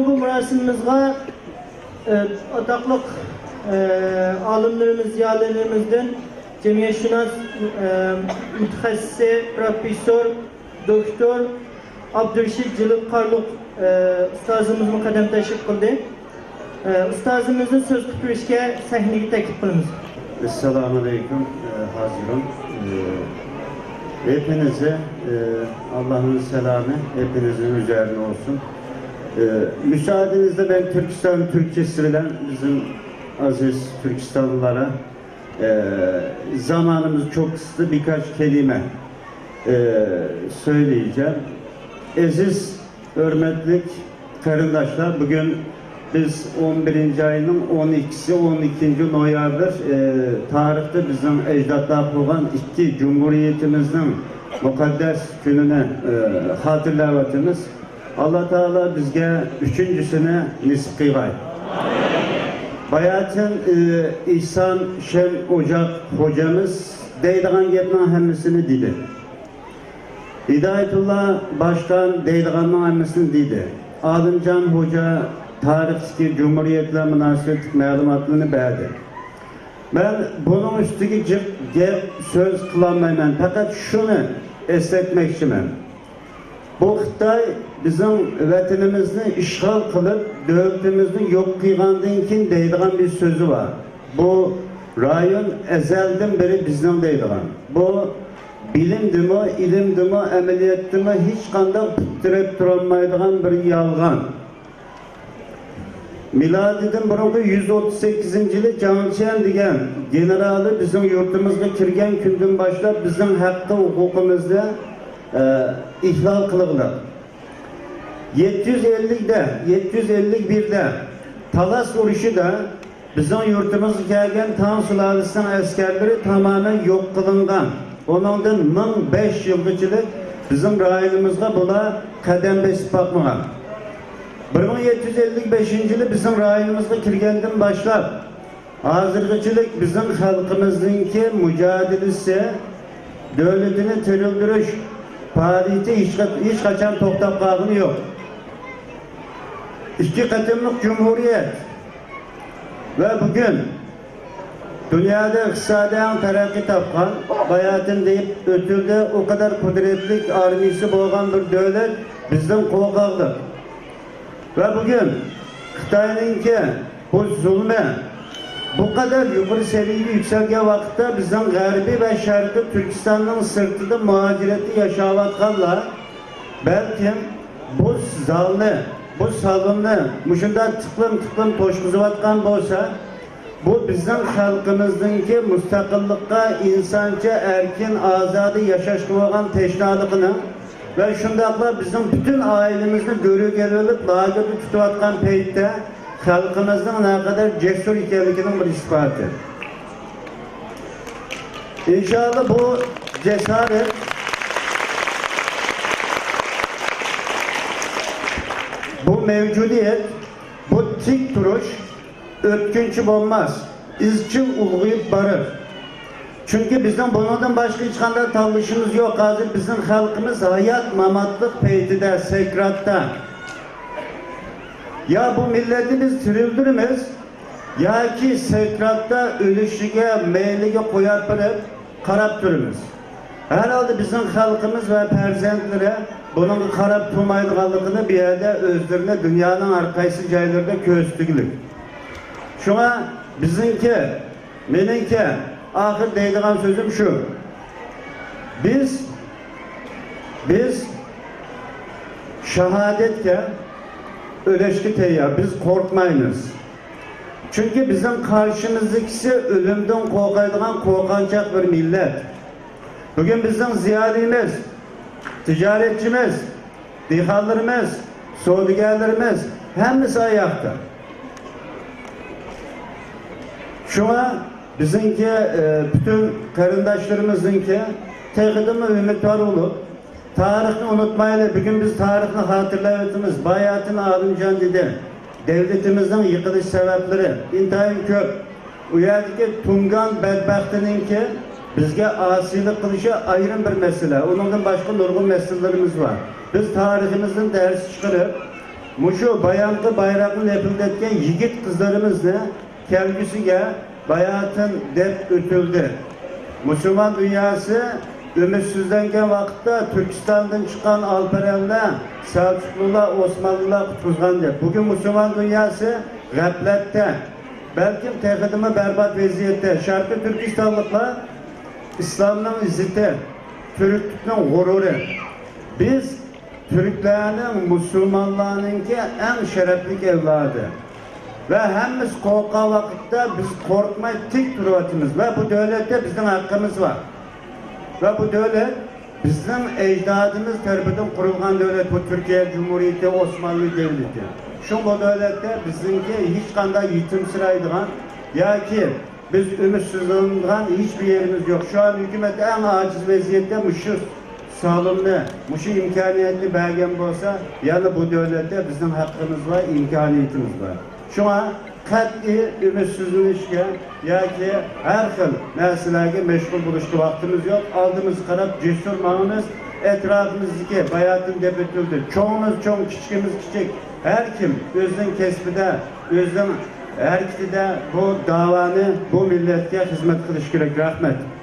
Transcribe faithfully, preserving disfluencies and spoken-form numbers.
بۇ مۇراسىمىمىزغا، ئە، ئاتاقلىق، ئە، ئالىملىرىمىز، زىيالىيلىرىمىزدىن جەمئىيەتشۇناس، ئە، مۇتەخەسسىسى، پروفېسسور، دوكتور ئابدۇرېشىت جېلىل قارلۇق، ئە، ئۇستازىمىزمۇ قەدەم تەشرىپ قىلدى. ئە، ئۇستازىمىزنى سۆز قىلىپ بېرىشكە سەھنىگە تەكلىپ قىلىمىز. Esselamu Aleyküm, e, Haziran. E, hepinize, e, Allah'ın selamı hepinizin üzerine olsun. E, müsaadenizle ben Türkistan Türkçesi ile bizim aziz Türkistanlılara, e, zamanımız çok kısıtlı, birkaç kelime, e, söyleyeceğim. Aziz Hörmətlik qərindaşlar, bugün biz on birinci ayının on ikisi, on ikinci noyabr, e, tarixdə bizim əcdadlar qurğan iki cumhuriyetimizin müqəddəs gününü, e, xatırlayatırmız. Allah Taala bizə üçüncüsünü nisip qılğay. Bayatın, e, İhsan Şem Ocaq hocamız deydiğen gepnin həmmesini dedi. ھىدايەتۇللا باشقان دەيدىغاننىڭ ھەممىسىنى دېدى. ئالىمجان خوجا تارىختىكى جۇمھۇرىيەتلەر مۇناسىۋەتلىك مەلۇماتلىرىنى بەردى. مەن بۇنىڭ ئۈستىگە جىق گەپ سۆز قىلالمايمەن. پەقەت شۇنى ئەسلەتمەكچىمەن. بۇ خىتاي بىزنىڭ ۋەتىنىمىزنى ئىشغال قىلىپ، دۆلىتىمىزنى يوق قىلغاندىن كېيىن دەيدىغان بىر سۆزى بار. بۇ رايون ئەزەلدىن بېرى بىزنىڭ دەيدىغان. بۇ بىلىمدىمۇ، ئىلىمدىمۇ، ئەمەلىيەتتىمۇ ھېچقانداق پۇت تىرەپ تۇرالمايدىغان بىر يالغان. مىلادىدىن بۇرۇنقى يۈز ئوتتۇز سەككىزىنچى يىلى جاڭ چيەن دېگەن گېنېرالى بىزنىڭ يۇرتىمىزغا كىرگەن كۈندىن باشلاپ بىزنىڭ ھەققى ھوقۇقىمىزنى، ئە، ئىھلال قىلغىلى. يەتتە يۈز ئەللىكتە، يەتتە يۈز ئەللىك بىردە تالاس ئۇرۇشىدا بىزنىڭ يۇرتىمىزغا كەلگەن تاڭ سۇلالىسىنىڭ ئەسكەرلىرى تامامەن يوق قىلىنغان. ئۇنىڭدىن مىڭ بەش يىلغىچىلىك بىزنىڭ رايونىمىزغا بۇلار قەدەم بېسىپ باقمىغان. بىر مىڭ يەتتە يۈز ئەللىك بەشىنچى يىلى بىزنىڭ رايونىمىزغا كىرگەندىن باشلاپ، ھازىرغىچىلىك بىزنىڭ خەلقىمىزنىڭكى مۇجادىلىسى، دۆلىتىنى تىرىلدۈرۈش پائالىيىتى ھېچقا-، ھېچقاچان توختاپ قالغىنى يوق. ئىككى قېتىملىق جۇمھۇرىيەت ۋە بۈگۈن دۇنيادا ئىقتىسادى ئەڭ تەرەققىي تاپقان، باياتىن دېيىپ ئۆتۈلدى، ئۇ قەدەر قۇدرەتلىك ئارمىيىسى بولغان بىر دۆلەت بىزدىن قورقاقلىق. ۋە بۈگۈن خىتاينىڭكى بۇ زۇلمى بۇ قەدەر يۇقىرى سەۋىيىگە يۈكسەلگەن ۋاقىتتا، بىزنىڭ غەربىي ۋە شەرقىي تۈركىستاننىڭ سىرتىدا مۇھاجىرەتتە ياشاۋاتقانلار بەلكىم بۇ زالنى، بۇ سالوننى مۇشۇنداق تىقىم-تىقىم توشقۇزۇۋاتقان بولسا، بۇ بىزنىڭ خەلقىمىزنىڭكى مۇستەقىللىققا، ئىنسانچە، ئەركىن، ئازادە ياشاشقا بولغان تەشنالىقىنىڭ ۋە شۇنداقلا بىزنىڭ پۈتۈن ئائىلىمىزنى گۆرۈگە ئېلىۋېلىپ، لاگېردا تۇتۇۋاتقان پەيتتە خەلقىمىزنىڭ نەقەدەر جەسۇر ئىكەنلىكىنىڭ بىر ئىسپاتى. ئىنشائاللا، بۇ جاسارەت، بۇ مەۋجۇدىيەت، بۇ تىك تۇرۇش ئۆتكۈنچى بولماس، ئىزچىل ئۇلغىيىپ بارىدۇ. چۈنكى بىزنىڭ بۇنىڭدىن باشقا ھېچقانداق تاللىشىمىز يوق. ھازىر بىزنىڭ خەلقىمىز ھايات-ماماتلىق پەيتىدە، سەكراتتا. يا بۇ مىللەتنى بىز تىرىلدۈرىمىز، ياكى سەكراتتا ئۆلۈشىگە، مەيلىگە قويۇپ بېرىپ قاراپ تۇرىمىز. ھەر ھالدا بىزنىڭ خەلقىمىز ۋە پەرزەنتلىرى بۇنىڭغا قاراپ تۇرمايدىغانلىقىنى، بۇ يەردە ئۆزلىرىنى دۇنيانىڭ ھەر قايسى جايلىرىدا كۆرسىتىگۈلۈك. شۇڭا بىزنىڭكى، مېنىڭكى ئاخىر دەيدىغان سۆزۈم شۇ. بىز، بىز شاھادەتكە، ئۆلۈشكە تەييار. بىز قورقمايمىز. چۈنكى بىزنىڭ قارشىمىزدىكىسى ئۆلۈمدىن قورقايدىغان قورقۇنچاق بىر مىللەت. بۈگۈن بىزنىڭ زىيالىيىمىز، تىجارەتچىمىز، دېھقانلىرىمىز، سودىگەرلىرىمىز ھەممىسى ئاياقتا. شۇڭا بىزنىڭكى، ئە، پۈتۈن قېرىنداشلىرىمىزنىڭكى تېخىدىنمۇ ئۈمىدۋار بولۇپ، تارىخنى ئۇنتۇمايلى. بۈگۈن بىز تارىخنى خاتىرىلەۋاتىمىز. باياتىن ئالىمجان دېدى، دۆلىتىمىزنىڭ يىقىلىش سەۋەبلىرى ئىنتايىن كۆپ. ئۇ يەردىكى تۇڭگان بەدبەختىنىڭكى بىزگە ئاسىيلىق قىلىشى ئايرىم بىر مەسىلە. ئۇنىڭدىن باشقا نۇرغۇن مەسىلىلىرىمىز بار. بىز تارىخىمىزدىن دەرس چىقىرىپ، مۇشۇ بايامقى بايراقنى لەپىلدەتكەن يىگىت قىزلىرىمىزنى كەلگۈسىگە باياتىن دەپ ئۆتۈلدى. مۇسۇلمان دۇنياسى ئۈمىدسىزلەنگەن ۋاقىتتا تۈركىستاندىن چىققان ئالپەرەنلەر، سەلچۇقلۇلار، ئوسمانلىلار قۇتقۇزغانىدى. بۈگۈن مۇسۇلمان دۇنياسى غەپلەتتە، بەلكىم تېخىدىنمۇ بەربات ۋەزىيەتتە. شەرقىي تۈركىستانلىقلار ئىسلامنىڭ ئىززىتى، تۈركلۈكنىڭ غۇرۇرى. بىز تۈركلەرنىڭ، مۇسۇلمانلارنىڭكى ئەڭ شەرەپلىك ئەۋلادى. ۋە ھەممىسى قورققان ۋاقىتتا بىز قورقماي تىك تۇرۇۋاتىمىز. ۋە بۇ دۆلەتتە بىزنىڭ ھەققىمىز بار. ۋە بۇ دۆلەت بىزنىڭ ئەجدادىمىز تەرىپىدىن قۇرۇلغان دۆلەت، بۇ تۈركىيە جۇمھۇرىيىتى، ئوسمانلى دۆلىتى. شۇڭا بۇ دۆلەتتە بىزنىڭكى ھېچقانداق يېتىمسىرايدىغان ياكى بىز ئۈمىدسىزلىنىدىغان ھېچبىر يېرىمىز يوق. شۇ ئان ھۆكۈمەت ئەڭ ئاجىز ۋەزىيەتتە مۇشۇ سالوننى، مۇشۇ ئىمكانىيەتنى بەرگەن بولسا، يەنە بۇ دۆلەتتە بىزنىڭ ھەققىمىز بار، ئىمكانىيىتىمىز بار. شۇڭا قەتئىي ئۈمىدسىزلىنىشكە ياكى ھەر خىل نەرسىلەرگە مەشغۇل بولۇشقا ۋاقتىمىز يوق. ئالدىمىزغا قاراپ جەسۇر ماڭىمىز. ئەتراپىمىزدىكى، باياتىن دەپ ئۆتۈلدى، چوڭىمىز چوڭ، كىچىكىمىز كىچىك، ھەر كىم ئۆزىنىڭ كەسپىدە، ئۆزىنىڭ ھەرىكىتىدە بۇ داۋانى، بۇ مىللەتكە خىزمەت قىلىشى كېرەك. رەھمەت.